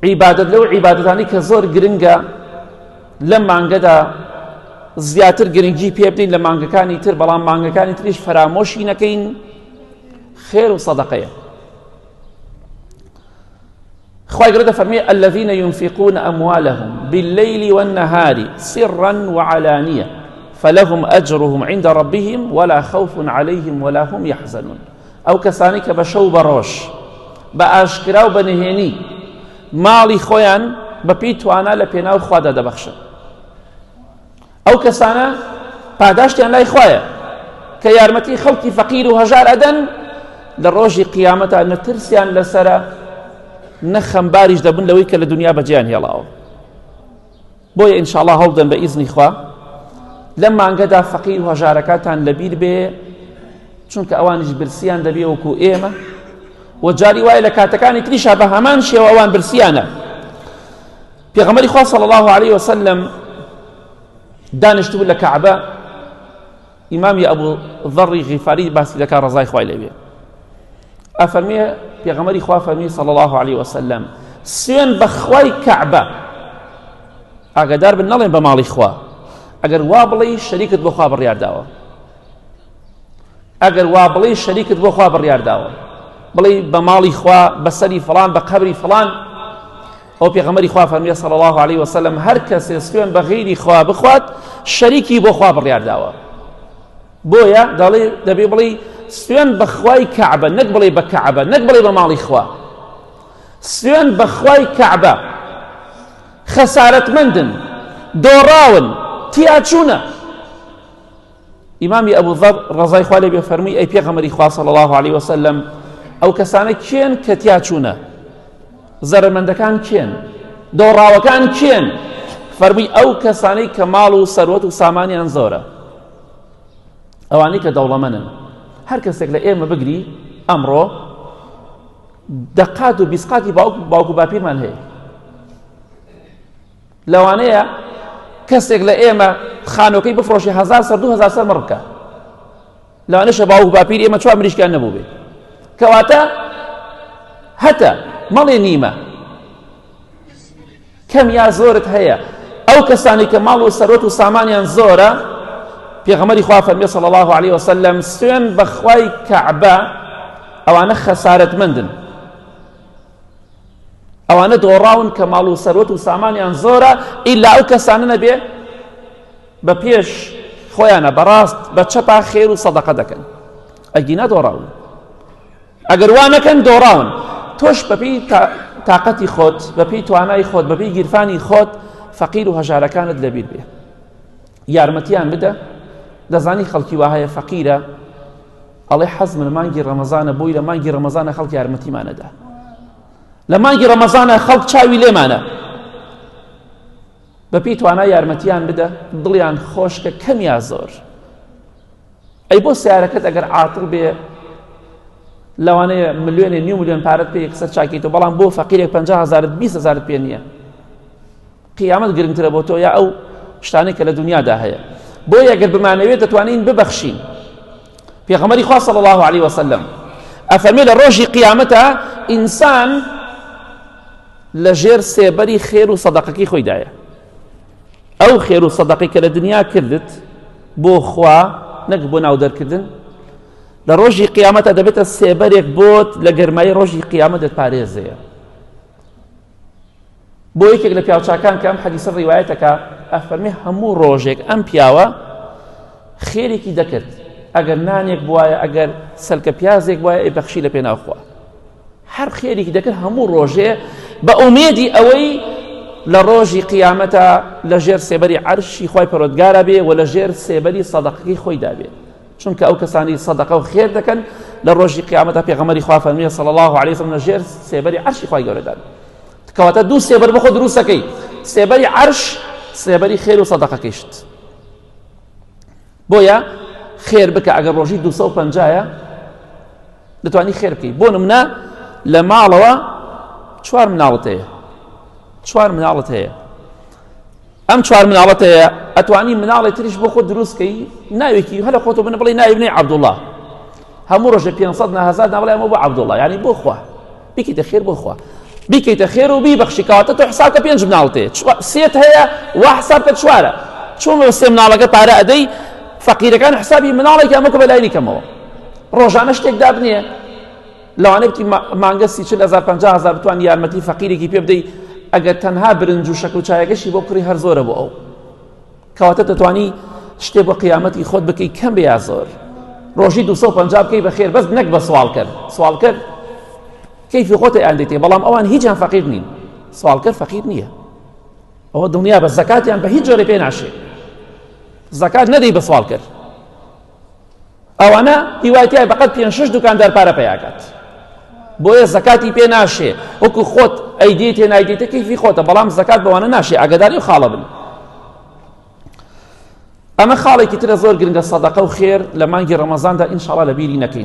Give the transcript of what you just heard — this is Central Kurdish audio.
عیبادەت لەو عیبادەتانی کە زۆر گرنگە لەم مانگەدا زیاتر گرنگی پێ بدەین لە مانگەکانی تر بەڵام مانگەکانی تریش فەرامۆشی نەکەین خێر و سەدەقەیە خوای گەورە دەفەرمێ الذين ينفقون أموالهم بالليل والنهار سرا وعلانية فلهم أجرهم عند ربهم ولا خوف عليهم ولا هم يحزنون ئەو کەسانی کە بە شەو بە ڕۆژ بە ئاشکرا و بە نهێنی ماڵی خۆیان بە پێی توانا لە پێناو خوادا دەبەخشن ئەو کەسانە پاداشتیان لای خوایە کە یارمەتی خەڵکی فەقیر و هەژار ئەدەن لە ڕۆژی قیامەتا نە ترسیان لەسرە نە خەمباریش دەبن لەوەی کە لە دنیا بەجیان هێڵاوە بۆیە ئینشاءڵا هەوڵدەن بە ئیزنی خوا لەم مانگەدا فەقیر و هەژارەکانتان لەبیر بێ چونکە ئەوانیش برسیان دەبێ وەکو ئێمە و جاری وایە لە کاتەکانی تریشا بە هەمان شێوە ئەوان برسیانە پێغەمبەری خوا صلی الله علیه وسلم دانیشتبوو لە کەعبە ئیمامی ئەبوو ذەڕی غیفاری باسی دەکا ڕەزای خوای لێبێ ئەفەرمێ پێغەمبەری خوا فەرمی صلی الله علیه وسلم سوێن بە خوای کەعبە ئاگادار بن نەڵێن بە ماڵی خوا ئەگەر وا بڵێی شەریکت بۆ خوا بڕیار داوە ئەگەر وا بڵێی شەریکت بۆ خوا بڕیار داوە بڵێ بە ماڵی خوا بەسەری فڵان بە قەبری فڵان ئەو پێغەمبەری خوا فەرمیە صلی الله علیه وسلم هەر کەسێ سوێن بە غیری خوا بخوات شەریکی بۆ خوا بڕیار داوە بۆیە دەڵێ دەبێ بڵێ سوێن بە خوای کەعبە نەک بڵێ بە کەعبە نەک بڵێ بە ماڵی خوا سوێن بە خوای کەعبە خەسارەتمەندن دۆڕاون تیاچوونە ئیمامی ئەبو ذەر ڕەزای خوا لێ بێ فەرمووی ئەی پێغەمبەری خوا صلی الله علیه وسلم ئەو کەسانە کێن کە تیا چوونە زەرەرمەندەکان کێن دۆڕاوەکان کێن فەرمووی ئەو کەسانەی کە ماڵ و سەروەت و سامانیان زۆرە ئەوانەی کە دەوڵەمەنن هەر کەسێک لە ئێمە بگری ئەمڕۆ دەقات و بیسقاتی باوک باوک و باپیرمان هەیە لەوانەیە کەسێک لە ئێمە خانۆکەی بفرۆشی هزار سەر 2000 سەر مڕ بکە لەوانەشە باوک باپیر ئێمە چوار مریشکیان نەبوو بێ کەواتە هەتە مەڵێ نیمە کەم یا زۆرت هەیە ئەو کەسانی کە ماڵ و سەرۆت و سامانیان زۆرە پێغەمەری خوا فەرمی صلی الله عليه وسلم سوێن بەخوای کەعبە ئەوانە خەسارەتمەندن ئەوانە دۆڕاون کە ماڵ و سەروەت و سامانیان زۆرە ئیلا ئەو کەسانە نەبێ بە پێش خۆیانە بەڕاست بە چەپا خێر و سەدەقە دەکەن ئەگینا دۆڕاون ئەگەر وا نەکەن دۆڕاون تۆش بەپێی تااقەتی خۆت بەپێی توانای خۆت بەپێی گیرفانی خۆت فەقیر و هەژارەکانت لەبیر بێ یارمەتیان بدە دەزانی خەڵکی وهایە فەقیرە ئەڵێ حەزم لە مانگی ڕەمەزانە بۆی لە مانگی ڕەمەزانە خەڵک یارمەتیمانەدا لە مانگی ڕەمەزانە خەڵک چاوی لێمانە بەپی توانا یارمەتیان بدە دڵیان خۆشکە کەم یا زۆر ئەی بۆ سیارەکەت ئەگەر عاتڵ بێ لەوانەیە ملیۆنێ نیو ملیۆن پارەت پێ یەکسەر چاکیتەوە بەڵام بۆ فەقیرێک 50 هزارت 20 هزارت پێ نییە قیامەت گرنگترە بۆ تۆ یا ئەو شتانەی کە لە دنیادا هەیە بۆیە ئەگەر بمانەوێت دەتوانین ببەخشین پێغەمبەری خوا صلی الله علیه وسلم ئەفەرمێ لە ڕۆژی قیامەتە ئینسان لە ژێر سێبەری خێر و سەدەقەکەی خۆیدایە ئەو خێر و سەدەقی کە لە دنیا کردت بۆ خوا نەک بۆ ناو دەرکردن لە ڕۆژی قیامەتە دەبێتە سێبەرێک بۆت لە گەرمایی ڕۆژی قیامەت دەتپارێزەیە بۆ یەکێک لە پیاوچاکان کە ئەم حەدیسە ڕیوایەتەکە ئەفەرمێ هەموو ڕۆژێک ئەم پیاوە خێرێکی دەکرد ئەگەر نانێک بواە ئەگەر سەلکە پیازێک وایە ئەی بەخشی لە پێناوخوا هەر خێرێکی دەکرد هەموو ڕۆژێ بە ئومێدی ئەوەی لە ڕۆژی قیامەتە لە ژێر سێبەری عەرشی خوای پەرۆدگارە بێ و لە ژێر سێبەری سەدەقەکەی خۆیدا بێ چونکە ئەو کەسانی سەدەقە و خێر دەکەن لە ڕۆژی قیامەتە پێغەمبەری خوا فەرمیە صلی الله علیه وسلم لە ژێر سێبەری عەرشی خوای گەورەدان کەواتە دوو سێبەر بخۆ دروستەکەی سێبەری عەرش سێبەری خێر و سەدەقەکەیشت بۆیە خێر بکە ئەگەر ڕۆژی 250 دەتوانی خێر بکەی بۆ نمونە لە ماڵەوە چوار مناڵت هەیە چوار مناڵت هەیە ئەم چوار مناڵەت هەیە ئەتوانی مناڵێ تریش بۆ خۆت دروست کەی ناوێکی هەلە خۆتۆ بنە بڵێ ناوی بنێ عەبدوڵڵا هەموو ڕۆژێ 500 نا هەزار نا بڵێ ئەمە بۆ عەبدوڵڵا یعنی بۆ خوا بیکەیتە خێر بۆ خوا. بیکەیتە خێر و بیبەخشی کەواتە تۆ حساب کە پێنج مناڵت هەیە سێت هەیە وا حساب کە چوارە چۆن بە سێ مناڵەکە پارە ئەدەی فەقیرەکان حسابی مناڵێکیان بکە بە لایەنی کەمەوە ڕۆژانە شتێک دابنێ لەوانەیە بتی مانگە سی چل هەزار پەنجا هەزار بتوان یارمەتی فەقیرێکی پێ بدەی ئەگەر تەنها برنج و شەکر و چایەکەشی بۆ کڕی هەر زۆرە بۆ ئەو کەواتە دەتوانی شتێ بۆ قیامەتی خۆت بکەی کەم بێ یا زۆر ڕۆژی 250 بکەی بە خێر بەس نەک بە سواڵکەر سواڵکەر کەیفی خۆتە یان دێتێ بەڵام ئەوان هیچیان فەقیر نین سواڵکەر فەقیر نییە ئەوە دڵنیا بە زەکاتیان بە هیچ جۆرێ پێ ناشێ زەکات نەدەی بە سواڵکەر ئەوانە هیوای تای بەقەت پێنج شش دوکاندار پارە پیاکات بۆیە زەکاتی پێ ناشێ وەکو خۆت ئەیدێتێ نایدێتە کەیفی خۆتە بەڵام زەکات بەوانە ناشێ ئاگداری و خاڵە بن ئەمە خاڵێکی ترە زۆر گرنگە سەدەقە و خێر لە مانگی ڕەمەزاندا ئینشاڵا لە بیری نەکەین.